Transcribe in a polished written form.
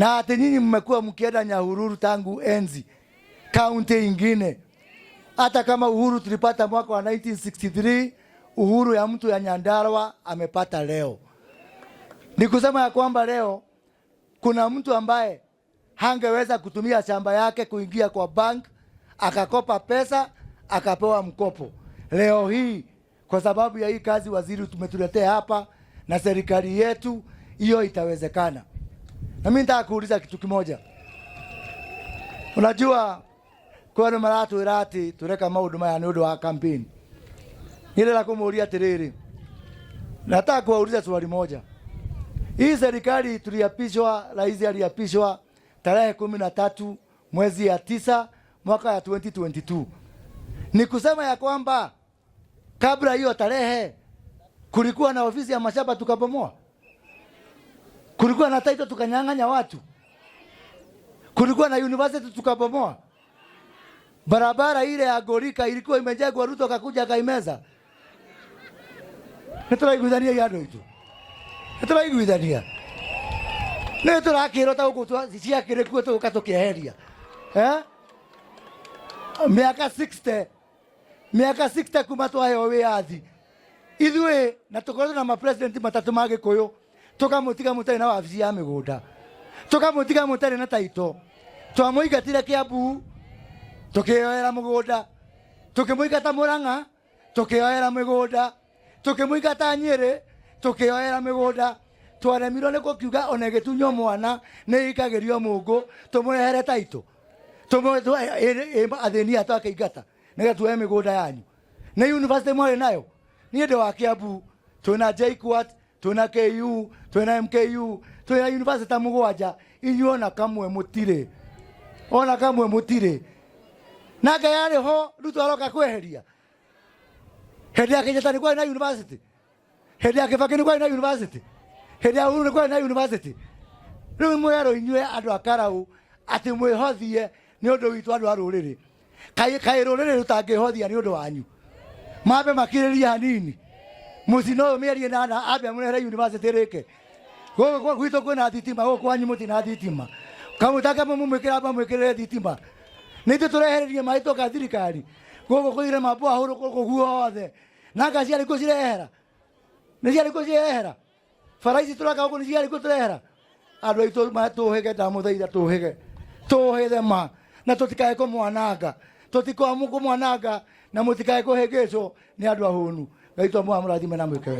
Na ati nyinyi mmekuwa mkienda Nyahururu tangu enzi kaunti ingine. Hata kama uhuru tulipata mwaka wa 1963, uhuru ya mtu ya Nyandarua amepata leo. Ni kusema ya kwamba leo kuna mtu ambaye hangeweza kutumia shamba yake kuingia kwa bank akakopa pesa akapewa mkopo. Leo hii kwa sababu ya hii kazi waziri tumetuletea hapa na serikali yetu, hiyo itawezekana. Na mimi nataka kuuliza kitu kimoja. Unajua kwa nĩ maratwĩra atĩ tũreka maũndũ maya nĩ ũndũ wa campaign. Nĩndĩrenda kũmũria atĩrĩrĩ, nataka kuwauliza swali moja. Hii serikali tuliapishwa, rais aliapishwa tarehe 13 mwezi ya 9 mwaka ya 2022. Ni kusema ya kwamba kabla hiyo tarehe kulikuwa na ofisi ya mashamba tukabomoa, kulikuwa na title tukanyang'anya watu, kulikuwa na university tukabomoa, barabara ile ya Gorika ilikuwa imejengwa, Ruto akakuja akaimeza. Nĩtũraiguithania andũ aitũ, nĩtũraiguithania, nĩ tũrakĩrwo ta gũkũ ciakĩrĩ kuo tũgũka tũkĩeheria, eh? Mĩaka 60, mĩaka 60 kuma twaheo wĩyathi ithuĩ, na tũkoretwo na mapresident matatũ ma Gĩkũyũ, tũkamũtiga mũtarĩ na wabici ya mĩgũnda, tũkamũtiga mũtarĩ na taito. Twamũingatire Kiambu tũkĩoera mũgũnda, tũkĩmũingata Mũrang'a tũkĩoera mĩgũnda, tũkĩmũingata Nyĩrĩ tũkĩoera mĩgũnda. Twaremirwo nĩ gũkiuga ona ĩgĩtunywo mwana nĩ ikagĩrio mũngũ tũmũrehere taito, athĩni aya twakĩingata nĩgetha tuoe mĩgũnda yanyu. Nĩ university mwarĩ nayo, niĩ ndĩ wa Kiambu, twĩna JKUAT, twĩna KU, twĩna MKU, twĩna university ta mũgwanja. Inyuĩ ona kamwe mũtirĩ, ona kamwe mũtirĩ. Nake yarĩ ho Ruto aroka kweheria. Hĩndĩ ya Kenyatta nĩ kwarĩ na university, hĩndĩ ya Kibaki nĩ kwarĩ na university, hĩndĩ ya Uhuru nĩ kwarĩ na university. Rĩu mwero inyuĩ andũ a Karau atĩ mwĩhothie nĩ ũndũ witũ andũ a rũrĩrĩ. Kaĩ kaĩ rũrĩrĩ rũtangĩhothia nĩ ũndũ wanyu? Mambe makirĩrie hanini mũcino ũyũ mĩeri 8 ambe amũrehere university rĩke. Gũkũ gwitũ kwĩna thitima, gũkũ kwanyu mũtina thitima. Kamũtake mũmwĩkĩra mamwĩkĩrĩre thitima, nĩ ithuĩ tũrehererie maĩ toka thirikari gũkũ kũire mabwahũrũ gũkũ guothe. Na nga ciarĩ kũcirehera, nĩ ciarĩ kũcirehera bara ici tũraka gũkũ, nĩ ciarĩ kũtũrehera. Andũ aitũ tũhĩge, ndamũthaitha tũhĩge, tũhĩge ma na tũtikae kũmwananga, tũtikae kũmwananga na mũtikae kũhĩngĩcwo nĩ andũ ahũnu. Ngai twamũrathime na mwĩke wega.